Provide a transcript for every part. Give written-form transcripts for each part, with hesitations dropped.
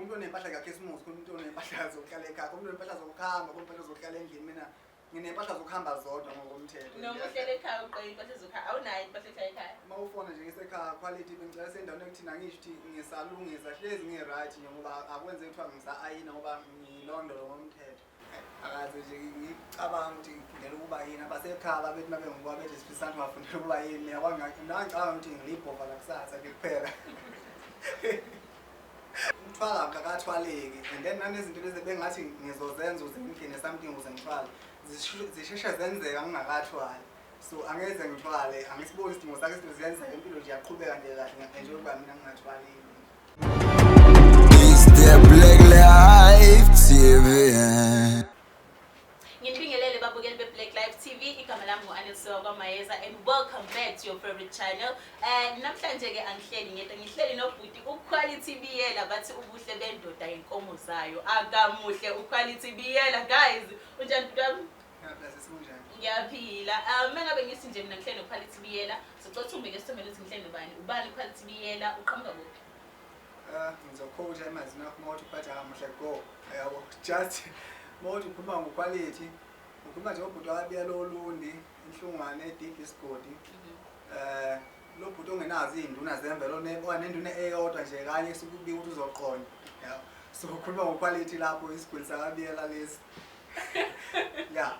Khona umuntu onempahla kaKhisimusi, khona umuntu onempahla zokuhlala ekhaya, khona umuntu onempahla zokuhamba, khona umuntu zokuhlala endlini. Mina nginempahla zokuhamba zodwa ngokomthetho. Noma uhlele ekhaya ugqoke impahla zokuhamba, awunayo impahla ehlala ekhaya? Uma ufona nje ngisekhaya, Quality, bengicela sendaweni ekuthina ngisho ukuthi ngisalungisa, hlezi ngi-right nje, ngoba akwenzeki kuthiwa ngisa-ayina, ngoba ngilondolo ngomthetho. Akaze nje ngicabanga ukuthi ngifundela ukuba yini. Abasekhaya babethi uma bengibuka bethi, "Sifisa ngathi ungafundela ukuba yini." Mina ngangicabanga ukuthi ngilibhova lakusasa nje kuphela. Ukuthwala akakathwaleki, and then nanezinto lezi bengathi ngizozenza ukuze ngigcine something ukuze ngithwale, zisheshe zenzeka ngingakathwali. So angeze ngithwale, angisiboni isidingo sakhe. Izinto ziyenzeka, impilo nje iyaqhubeka nje kahle, ngiya-enjoy ukuba mina ngingathwalile. It's the Black Life TV. Nginibingelele, babukeli be-Black Life TV. Igama lami ngu-Anelisiwa Kwamayeza and welcome back to your favorite channel. Namhlanje-ke angihleli ngedwa, ngihleli nobhuti uQuality Biyela. Bathi ubuhle bendoda inkomo zayo. Akamuhle uQuality Biyela, guys. Unjani, bhuti wami? Ngiyaphila, sekunjani? Ngiyaphila. Uma ngabe ngithi nje mina ngihleli noQuality Biyela, sicela ukuthi ungibeke esithombeni ukuthi ngihleli nobani. Ubani uQuality Biyela? Uqhamuka kuphi? Ngizoquote emazini akho uma uthi uphatha kamuhle go, yabo. Just uma uthi ukhuluma ngoQuality, ukhuluma nje ngobhuti wakabiyela oLundi, inhlungwane edibha isigodi, lo bhuti ongenazo iy'nduna zemvelo, onenduna eyodwa nje kanye esukubika ukuthi uzoqonda, yabo. So ukhuluma ngoQuality lapho, isigwili sakabiyela lesi, ya.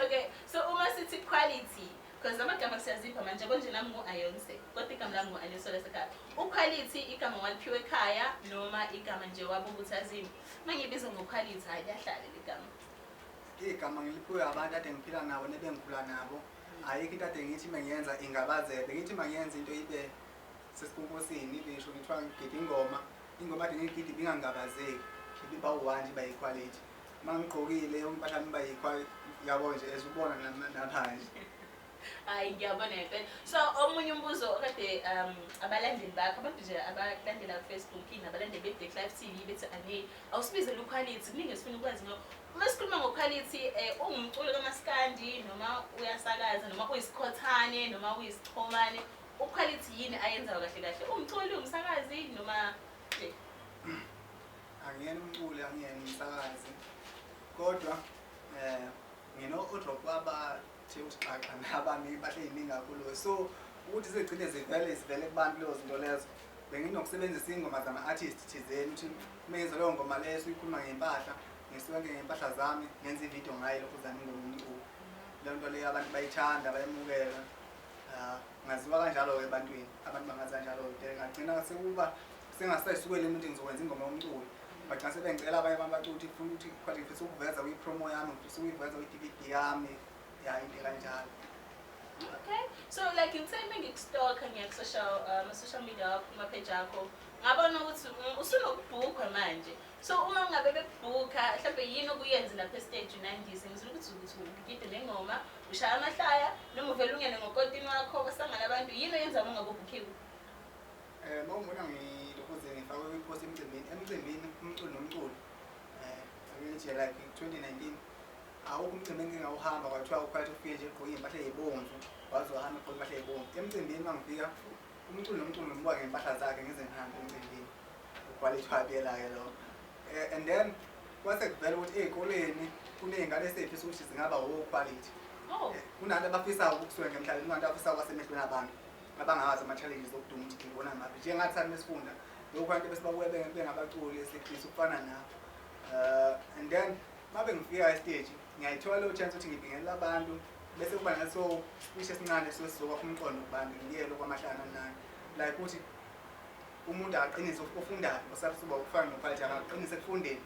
Okay, so uma sithi Quality, because amagama siyazipha manje, yabo nje nami ngu-Ayonce, kodwa igama lami ngu-Aniso lasekhaya. UQuality igama waliphiwe ekhaya noma igama nje wabo ukuthi azini uma ngibiza ngoQuality, hhayi, liyahlala leli gama? Igama ngiliphiwe abantu ade ngiphila nabo nebengikhula nabo. Ayikho into ade ngithi uma ngiyenza ingabazeke. Bengithi uma ngiyenza into ibe sesikonkosini, ibe ngisho ngithiwa ngigida ingoma, ingoma ade ngiyigida ibingangabazeki, ibiba u-one nje, iba yi-quality. Uma ngigqokile, yonke impahla yami iba yi-quality, yabo nje, as ubona napha nje. Hhayi, ngiyabona ngempela. So omunye umbuzo okade abalandeli bakho, abantu nje abalandela ku-Facebook nabalandeli be-Black Life TV bethi, "Ane awusibizele uQuality, kuningi esifuna ukwazi ngakho." Uma sikhuluma ngoQuality, ungumculi kamaskandi noma uyasakaza noma uyisikhothane noma uyisichomane? UQuality yini ayenzayo kahle kahle? Umculi, umsakazi noma nje? Angiyena umculi, angiyena umsakazi, kodwa ngino-wardrobe abathe ukuthi xaxa nabami iy'mpahla ey'ningi kakhulu. So ukuthi zigcine zivele zivele kubantu lezo zinto lezo, benginokusebenzisa iy'ngoma zama-artist thizeni, ukuthi uma ngenza leyo ngoma leyo suyikhuluma ngey'mpahla, ngisuke ngey'mpahla zami, ngenza ividiyo ngayo lokhu zami ingoma, umculo. Leyo nto leyo abantu bayithanda, bayemukela. Ngaziwa kanjalo-ke ebantwini, abantu bangazi kanjalo-ke. Ngagcina sekuba sengasayisukeli ukuthi ngizokwenza ingoma yomculo. Bagcina sebengicela abanye abantu bacula ukuthi funa ukuthi kwathi ngifisa ukuveza kwi-promo yami, ngifisa ukuyiveza kwi-DVD yami, ya, into kanjalo. Okay, so like ngithe uma ngikustalka, ngiya ku-social social media wakho, kuma-page akho, ngabona ukuthi usunokubhukhwa manje. So uma ngabe bekubhukha, mhlawumbe yini okuyenze lapha estage unandise? Ngizwile ukuthi ugide nengoma, ushaya amahlaya, noma uvele ungene ngokotini wakho basangana abantu. Yini oyenza uma ungabe ubhukhiwe? Uma ungibona ngilokhuze ngifakwe kwi-post emcimbini, emcimbini umculo nomculo, ake ngithi like 2019 awukho umcimbi engingawuhamba kwathiwa uQuality ufike nje egqoke iy'mpahla ey'bomvu, wazohamba egqoke iy'mpahla ey'bomvu. Emcimbini uma ngifika, umculo nomculo ngimbuka ngey'mpahla zakhe ngize ngihambe emcimbini. UQuality wabiyela-ke lokho. And then kwase kuvela ukuthi ey'koleni kuney'ngane esey'fisa ukuthi zingaba o-Quality. Oh. Kunanto abafisayo ukusuka nje emhlabeni, kunanto abafisayo kwasemehlweni abantu abangawazi ama-challenges okuduma ukuthi ngibona ngaphi. Njengathi thina mesifunda lokhu, abantu besibabuke bengabaculi, esifisa ukufana nabo. And then uma bengifika esiteji, ngiyayithola leyo chance ukuthi ngibingelele abantu, bese kuba naleso speech esincane esuke sizokwakha umqondo kubantu, ngiyeke kwamahlanu nani, like ukuthi umuntu akaqinise ofundayo osafisa uba ukufana noQuality, akaqinise ekufundeni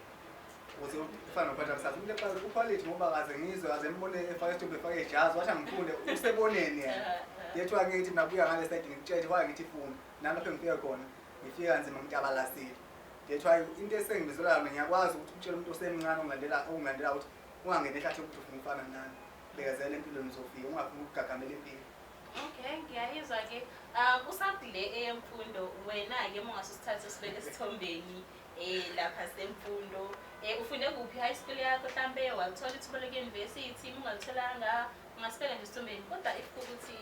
ukuze ufane noQuality kusasa. Umuntu eqala uQuality ngoba kaze ngizwe, kaze mbone efake isithombe, efake ijazi, wathi angifunde, useboneni yena. Yethiwa ngithi nabuya ngale side, ngikutshele why ngithi funda. Nami lapho engifike khona ngifika kanzima, ngitabalasile. That's why into esengibizela yona, ngiyakwazi ukuthi ukutshela umuntu osemncane ongilandela ukuthi ungangeni ehlathini ukuthi ufuna ukufana nami. Bekezela empilweni, uzofika, ungafuni ukugagamela impilo. Okay, ngiyayizwa-ke. Usakule eyemfundo wena-ke, uma ungase usithathe usibeke esithombeni lapha semfundo, ufunde kuphi high school yakho? Hlampe walithola ithuba lokuya-university? Uma ungalitholanga, ungasibeka nje esithombeni, kodwa if kukuthi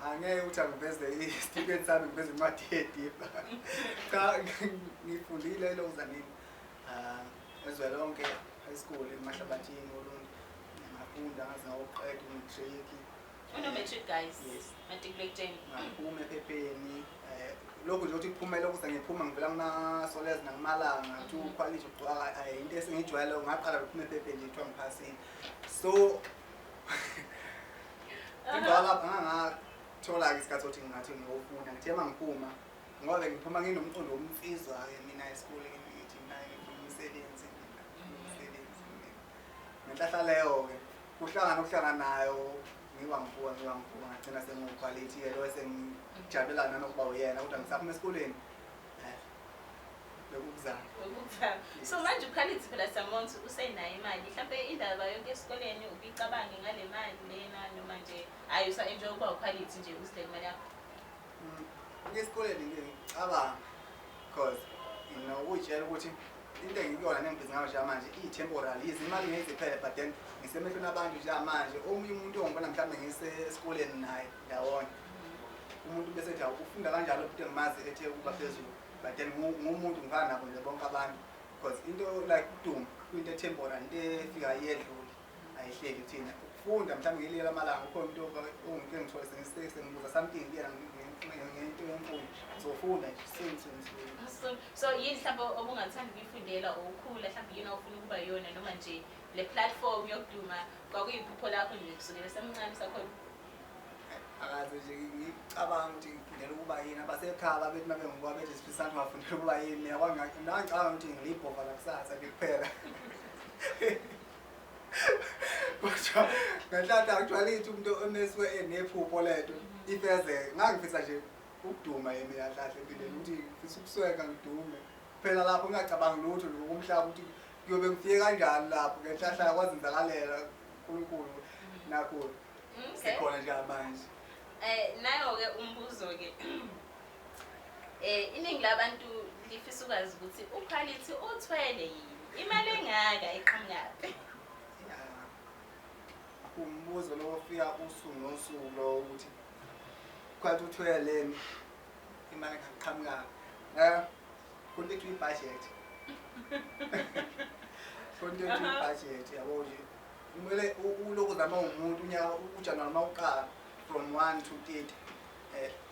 Angeke ukuthi angiveze isitifiketi sami, ngiveze incwadi yedipa. Cha, ngifundile elokuzanini, eZwelonke High School eMahlabathini oLundi. Ngafunda ngaze ngawoqeda u-matric. Uno-matric, guys? Yes. Matriculation. Ngaphuma ephepheni, lokhu nje ukuthi kuphumele ukuze ngiphuma ngivela kuma-Solezwe nakumalanga kuthiwa uQuality ugqoka into esengijwayele, ngaqala ngiphuma ephepheni nje kuthiwa ngiphasile. So emva lapha ngangathola-ke isikhathi sokuthi ngingathi ngiyofunda. Ngithe uma ngiphuma, ngoba ngiphuma nginomqondo womnsizwa-ke mina esikoleni, ngithi mina ngifuna umsebenzi, mina ngifuna umsebenzi mina. Ngenhlahla leyo-ke kuhlangana okuhlangana nayo, ngiba ngivuka ngiba ngivuka ngagcina sengiwuQuality-ke lo esengijabulelana nanokuba uyena, kodwa ngisaphuma esikoleni bekukuzama. Ukuzama. So manje uQuality phela siyambona ukuthi usenayo imali. Mhlampe indaba yonke esikoleni ubicabange ngale mali lena, noma nje hayi usa-enjoy ukuba uQuality nje uzidlela imali yakho? Esikoleni ngike ngicabanga, cause nginokuy'tshela ukuthi into engikuyona nengibhizi ngayo njengamanje iyi-temporary, yize imali ngeke iphele, but then ngisemehlweni abantu njengamanje. Omunye umuntu ongibona mhlawumbe ngisesikoleni naye ndawonye, umuntu bese ethi, "Hawu, ufunda kanjalo umuntu engimazi ethe ukuba phezulu?" But then ngumuntu ngifana nabo nje bonke abantu, because into like ukuduma kuyinto e-temporary, into efika iyedlule, ayihleli kuthina. Ukufunda mhlawumbe ngelinye lamalanga ukhona umuntu ongike ngithole sengibuza something kuyena ngento yemfundo, sofunda nje soon soon soon. So yini mhlawumbe obungathanda ukuyifundela or ukhula, mhlawumbe yini ofuna ukuba yona, noma nje le platform yokuduma kwakuyiphupho lakho nje kusukela semncane sakhona? Akaze nje ngicabanga ukuthi ngifundela ukuba yini. Abasekhaya babethi uma bengibuka bethi, "Sifisa ukuthi ungafundela ukuba yini?" Mina ngangicabanga ukuthi ngilibhova lakusasa nje kuphela, kodwa ngenhlanhla kujwayele umuntu omesuke enephupho lento ifezeke. Ngangifisa nje ukuduma yimi kahle kahle empilweni, ukuthi ngifisa ukusweka ngidume phela lapho, ngingacabangi lutho nje ngokumhlaba ukuthi kuyobe ngifike kanjani lapho. Ngenhlahla kwazenzakalela uNkulunkulu nakho sikhona njengamanje. Nayo-ke umbuzo-ke. Iningi labantu lifisa ukwazi ukuthi uQuality uthwele yini? Imali engaka iqhamukaphi? Ya, umbuzo lo ofika usuku nosuku lo, ukuthi Quality uthweleni, imali engaqhamukaphi. Kunto ethi i-budget, kunto ethi i-budget, yabo nje. Kumele ulokhu uzama umuntu unyaka uJanuwari uma uqala from 1 to 30,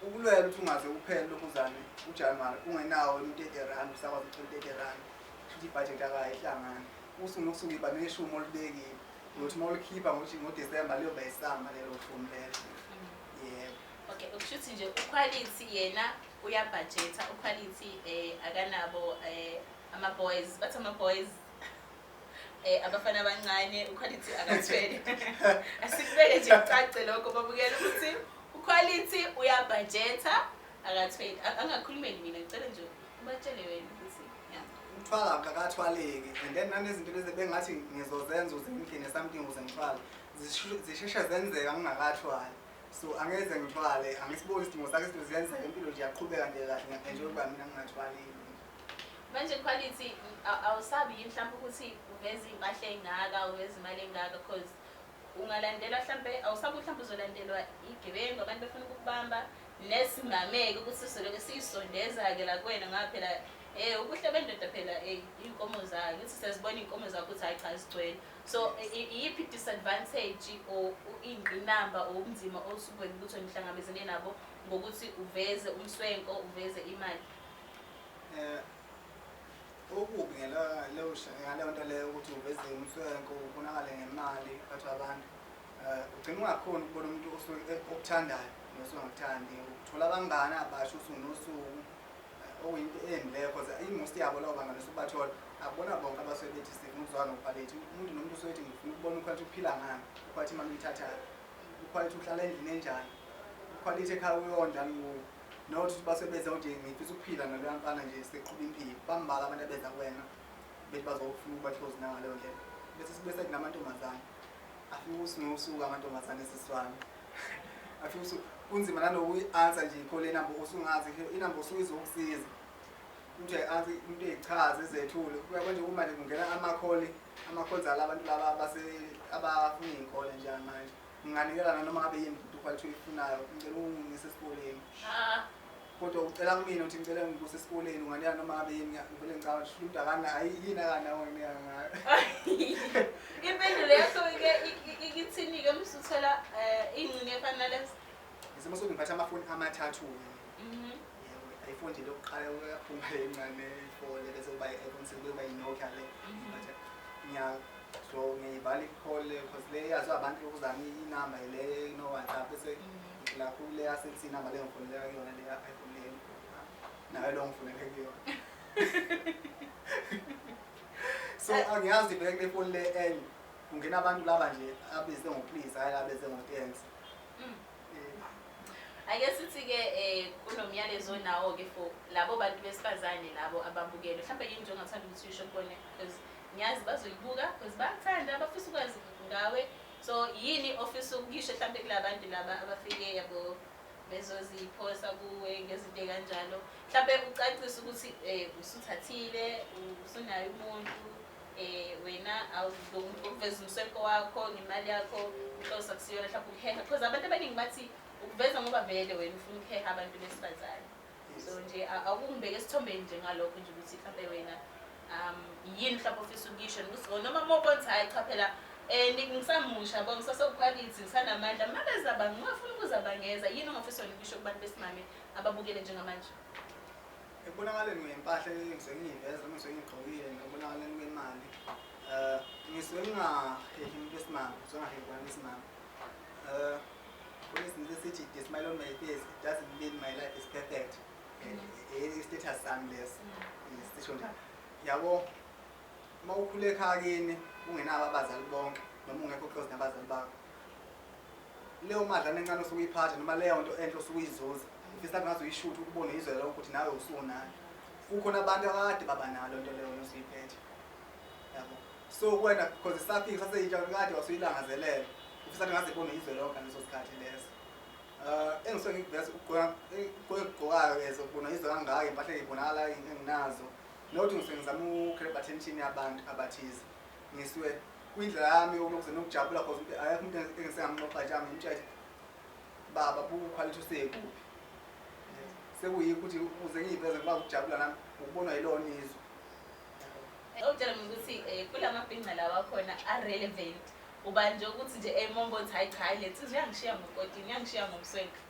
ukulwela ukuthi ungaze uphele lokhu uzame uJanuwari ungenawo u-R30, usakwazi ukuthola u-R30, futhi ibhajethi akayihlangani. Usuku nosuku iba neshumi olibekile, uyothi uma ulikhipha ngoDisemba liyoba isamba lelo shumi lelo, yebo. Okay, ukusho ukuthi nje uQuality yena uyabhajetha, uQuality akanabo ama-boys, bathi ama-boys, abafana abancane, uQuality akathwele. Asikubeke nje kucace lokho babukela ukuthi uQuality uyabhajetha, akathwele. Angakhulumeli mina, ngicela nje ubatshele wena ukuthi yeah. Ukuthwala akakathwaleki, and then nanezinto lezi bengathi ngizozenza ukuze ngigcine something ukuze ngithwale, zisheshe zenzeka ngingakathwali, so angeze ngithwale, angisiboni isidingo sakhe. Izinto ziyenzeka, impilo nje iyaqhubeka nje kahle, ngiya-enjoy ukuba mina ngingathwalile. Manje Quality, awusabi yini mhlawumbe ukuthi uveze iy'mpahla ey'ngaka, uveze imali engaka, cause ungalandelwa mhlampe, awusabi mhlawumbe uzolandelwa igebengu, abantu befuna ukukubamba, nesimameke ukuthi sizoloke siyisondeza-ke la kuwena, ngoba phela ubuhle bendoda phela iy'nkomo zayo, ngithi siyazibona iy'nkomo zakho ukuthi hhayi cha zigcwele. So iyiphi disadvantage or iy'ngqinamba or ubunzima osubona ukuthi wena uhlangabezene nabo ngokuthi uveze umswenko, uveze imali? Okubi ngaleyo nto leyo ukuthi uveze umswenko, ubonakale ngemali phakathi kwabantu, ugcina ungakhoni ukubona umuntu osuke okuthandayo nosuke ongakuthandi. Uthola abangani abasha usuku nosuku, okuyinto embi leyo, cause i-most yabo labo bangani osuke akubona bonke abasuke bethi sifuna ukuzwana noQuality. Umuntu nomuntu usuke ethi ngifuna ukubona uQuality uphila ngani, uQuality imali uyithathayo, uQuality uhlala endlini enjani, uQuality ekhaya uyondlani kuwo, not ukuthi basuke beze ukuthi ngifisa ukuphila naloya mfana nje seqhuba impilo. Bambalwa abantu abeza kuwena bethi bazofuna ukuba close nangaleyo ndlela. Bese sibuye sethi namantombazane afika usuku nosuku, amantombazane esiswami afika usuku, kunzima nanokuyi-answer nje i-call inamba usungazi inamba usuke izokusiza ukuthi uyayi-answer, umuntu eyichaze ezethule. Uyabona nje uma nje kungena amakholi, ama-calls alabantu laba abafuna iy'kole njengamanje, nginganikela nanoma ngabe yini into uQuality oyifunayo, ngicela ungise esikoleni. Ah. Kodwa ucela kumina ukuthi ngicela ngikuse esikoleni, unganika noma ngabe yini, ngivele ngicabanga ukuthi umuntu akanayo yini, akanawo nginika ngayo. Impendulo yakho-ke ikithini-ke musuthola ingcine efana nalezo? Isimo sokuthi ngiphathe amafoni amathathu-ke. Yebo, iPhone nje lokuqala uyaphuma le encane i-four le, bese kuba i-iPhone 6, bese kuba i-Nokia le. Ngiphathe so ngiyivala i-call le cause le yaziwa abantu ukuzama inamba le no-WhatsApp, bese ngigxila kakhulu le yasethi inamba le ngifonela kuyona le iPhone le nayo lo ngifonele kuyona. So angiyazi vele kule phone le enye kungena abantu laba nje abeze ngo-please, hhayi abeze ngo-thanks. Ake sithi-ke kunomyalezo onawo-ke for labo bantu besifazane labo ababukele, mhlawumbe yini nje ongathanda ukuthi uyisho kubona, because ngiyazi bazoyibuka because bayakuthanda, bafisa ukwazi ngawe. So yini ofisa ukuyisho mhlawumbe kula bantu laba abafike yabo bezoziphosa kuwe ngezinto ey'kanjalo, mhlawumbe ucacise ukuthi usuthathile, usunaye umuntu, wena awukuveza umswenko wakho ngemali yakho, inhloso akusiyona mhlawumbe ukuheha, because abantu abaningi bathi ukuveza ngoba vele wena ufuna ukuheha abantu besifazane. So nje awukungibeka esithombeni nje ngalokho nje ukuthi mhlawumbe wena yini mhlawumbe ofisa ukuyisho, nokuthi noma uma ubona ukuthi hhayi cha phela ngisamusha yabo, ngisasewukhwalithi, ngisanamandla, uma bezaba ngingafuna ukuzabangeza, yini ongafisa wena ukuyisho kubantu besimame ababukele njengamanje? Ekubonakaleni ngempahla engisuke ngiyiveza noma ngisuke ngiyigqokile, nokubonakaleni kwemali, ngisuke ngingahehi umuntu wesimame, ngisuke ngingahehi abantu besimame. Kunesinto esithi the smile on my face, it doesn't mean my life is perfect. I-status sami leso, sisho njalo. Yabo, uma ukhule ekhaya kini ungenabo abazali bonke noma ungekho close nabazali bakho, leyo madlana encane osuke uyiphatha noma leyo nto enhle osuke uyizuza, ufisa ngathi uyishuthe ukubone izwe lonke ukuthi nawe usunayo. Kukhona abantu akade baba nalo nto leyo osuyiphethe, yabo. So kuwena because isafika saseyintsha kade wasuyilangazelela, ufisa ngaze ibone izwe lonke ngaleso sikhathi leso. Engisuke ngikuveza ukugqoka engikugqokayo as ukubona izwe kangaka, impahla ey'bonakala enginazo, nokuthi ngisuke ngizama uku-grab attention yabantu abathize. Ngisuke kwindlela yami yokuze nokujabula cause akekho umuntu engisengamxoxa nje ngimtshele baba buka ukhwalithi usekuphi. Sekuyikho ukuthi ukuze ngiyiveze ngikwazi ukujabula nami ukubonwa yilona izwe. Ongitshela mina ukuthi kula mabhinca lawa akhona a-relevant, uba nje ukuthi nje mombo uthi hhayi cha le nsizwa iyangishiya ngokotini, iyangishiya ngomswenko.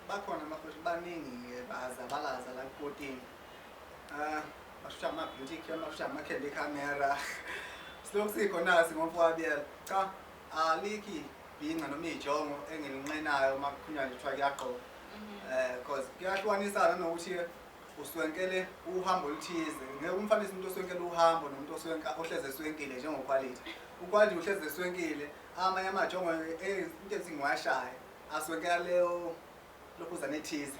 Bakhona amafuthi baningi-ke bazabalaza la kukotini. Bashusha ama-beauty cream, bashusha ama-candy camera. Silokhu sikhona singomfowabiyela. Cha, alikho ibhinca noma ijongo engilinqenayo uma kukhulunywa nje kuthiwa kuyagqoka. Cause kuyahlukanisana nokuthi uswenkele uhambo oluthize. Ngeke umfanise umuntu oswenkele uhambo nomuntu oswenka ohleze eswenkile njengokhwalithi. Ukhwalithi uhleze eswenkile, amanye amajongo into ethi ngiwashaye aswenkela leyo lokhuzana ethize.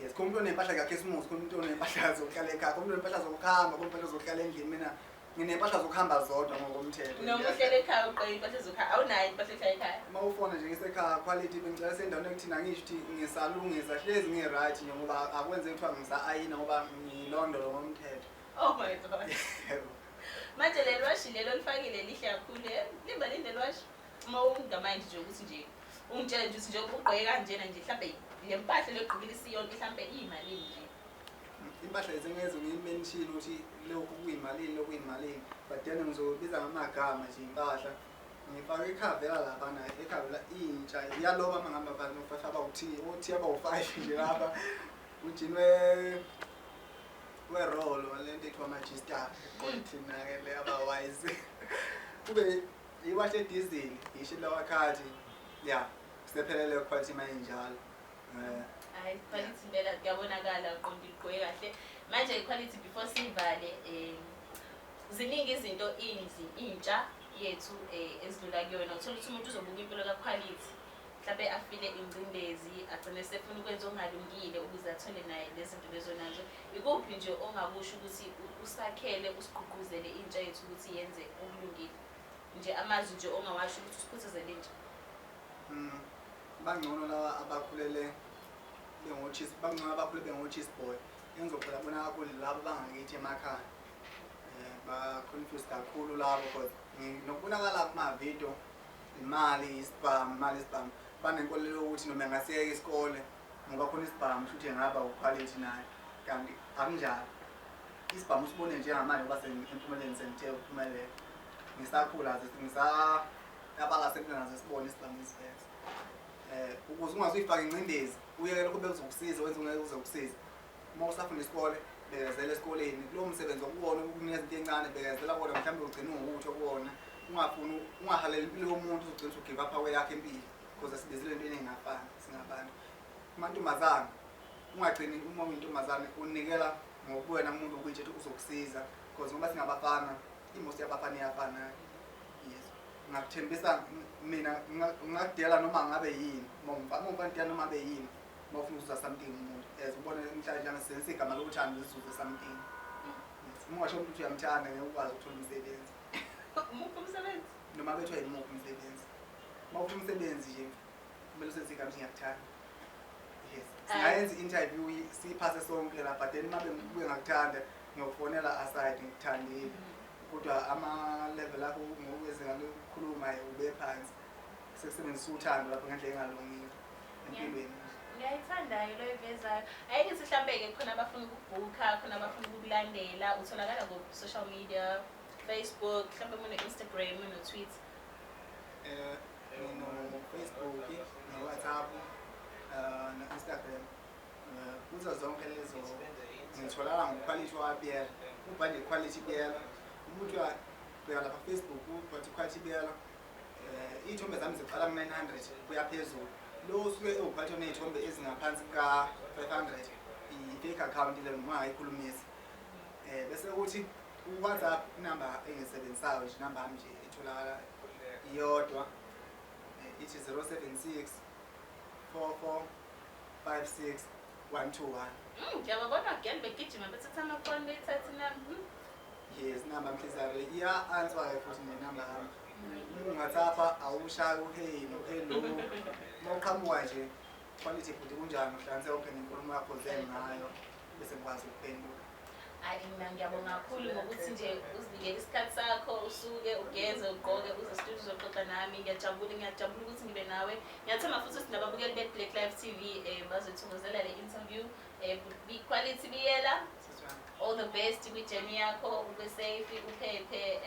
Yes, khona umuntu onempahla kaKhisimusi, khona umuntu onempahla zokuhlala ekhaya, khona umuntu onempahla zokuhamba, khona umuntu zokuhlala endlini. Mina nginempahla zokuhamba zodwa ngokomthetho. Noma uhlele ekhaya ugqoke impahla zokuhamba, awunayo impahla ehlala ekhaya? Uma ufona nje ngisekhaya quality bengicela sendaweni ekuthina ngisho ukuthi ngisalungisa hlezi ngi-right nje ngoba akwenzeki kuthiwa ngisa-ayina ngoba ngilondolo ngomthetho. Oh my God. Manje leli washi lelo olifakile lihle kakhulu, limalini leli washi? Uma ungamanje nje ukuthi nje ungitshele nje ukuthi nje ugqoke kanjena nje mhlambe le mpahla le ogqokile isiyonke mhlambe iyimalini nje? Impahla ezingeze ngiyi-mention ukuthi lokhu kuyimalini, lokhu kuyimalini, but then ngizobiza ngamagama nje impahla. Ngifake ikhavela laphana, ikhavela intsha iyaloba uma ngihamba no-five abawu-T, o-T abawu-five nje lapha. Ujini werolo le nto ethiwa ama-G-star, thina-ke le aba-wise. Kube iwashi edizili, ishe lawakhathi, ya sephelele quality uma injalo. Hayi, quality impela kuyabonakala uqonda igqoke kahle. Manje quality before sivale, ziningi izinto intsha yethu ezidlula kuyona. Uthola ukuthi umuntu uzobuka impilo kaQuality, mhlawumbe afile ingcindezi, agcine sefuna ukwenza okungalungile ukuze athole naye lezi zinto lezo nazo. Ikuphi nje ongakusho ukuthi usakhele, usigqugquzele intsha yethu ukuthi yenze okulungile? Nje amazwi nje ongawasho ukuthi usikhuthazele intsha. Bangcono laba abakhulele bengo-cheese, bangcono abakhule bengo-cheese boy. Engizogxila kubona kakhulu labo bangakithi emakhaya. Ba-confused kakhulu labo because nokubonakala kuma-video imali isibhamu, imali isibhamu. Banenkolelo yokuthi noma engasiyeka isikole Ngoba khona isibhamu shuthi engaba uQuality naye, kanti akunjalo. Isibhamu usibone njengamanje ngoba empumeleni sengithe ukuphumelela. Ngisakhula ngisabala sempilo nazo sibone isibhamu isiveze. Ukuze ungazuyifaka ingcindezi, uyeke lokho bekuzokusiza, wenze ungeke uze kusiza. Uma usafunda isikole, bekezela esikoleni kulowo msebenzi okuwona ukukunikeza into encane, bekezela kuwona, mhlawumbe ugcine ungukutho kuwona. Ungafuni, ungahaleli impilo yomuntu, uzogcina usu-give up kweyakho impilo, because sibizile entweni ey'ngafani singabantu. Amantombazane, ungagcini uma uyintombazane unikela ngokuwena umuntu ukuyitsho ukuthi uzokusiza, because ngoba singabafana, i-most yabafana iyafana. Yes, ngingakuthembisa mina, ngingakudela noma ngabe yini. Uma ungumfana dela noma ngabe yini uma ufuna ukuzuza something umuntu, as ubone mhlawumbe njengasebenzisa igama lokuthanda uzuze something. Yes, uma ungasho umuntu ukuthi uyamthanda, ngeke ukwazi ukuthola umsebenzi. Umuphi umsebenzi? Noma bethiwa yimuphi umsebenzi, uma ufuna umsebenzi nje kumele usebenzise igama ukuthi ngiyakuthanda. Yes, singayenza i-interview siyiphase sonke la, but then uma bengibuye ngakuthanda, ngiyokufonela aside, ngikuthandile, kodwa ama-level akho ngokwezinga lokukhuluma ube phansi, sekusebenzisa uthando lapho ngendlela engalungile empilweni. Ngiyayithanda-ke lo oyivezayo. Ake ngithi mhlampe-ke khona abafuna ukubhukha, khona abafuna ukukulandela, utholakala ku-social media, Facebook, mhlampe uno-Instagram, uno-Twitter? Ngino-Facebook, no-WhatsApp, no-Instagram. Kuzo zonke lezo ngitholakala ngoQuality waBiyela. Ubhale Quality Biyela, umuntu uyabheka lapha Facebook, ubhale Quality Biyela. Iy'thombe zami ziqala ku-900 kuya phezulu. Lo usuke ewuQuality oney'thombe ezingaphansi kuka-500, i-fake account le, noma ungayikhulumisi. Bese kuthi ku-WhatsApp, inamba engiyisebenzisayo nje, inamba yami nje etholakala iyodwa, ithi 076 44 56 121. Ngiyababona again begijima bethatha amafoni beyithatha inamba. Yes, inamba mhlizane iya-answer-ke futhi nenamba yami. Uma ungathapha awushayi u-hey no-hello, uma uqhamuka nje, "Quality bhuti, kunjani?" Uhlanganise yonke nenkulumo yakho ze ngayo, bese ngikwazi ukuphendula. Hayi, mina ngiyabonga kakhulu ngokuthi nje uzinikele isikhathi sakho, usuke ugeze, ugqoke, uze studio uzoxoxa nami. Ngiyajabula, ngiyajabula ukuthi ngibe nawe. Ngiyathemba futhi ukuthi nababukeli be-Black Life TV bazoyithokozela le interview. Quality Biyela, Sisi wami. All the best kwi-journey yakho, ube safe, uphephe,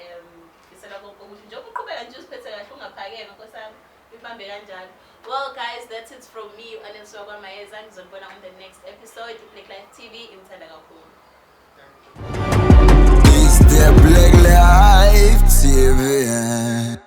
ngisela konke okuhle. Njengoba uqhubeka nje uziphethe kahle, ungaphakeme nkosami, ibambe kanjalo. Well guys, that's it from me, u-Aneliswa Kwamayeza. Ngizonibona on the next episode. I-Black Life TV imthanda kakhulu. Thank you. It's the Black Life TV.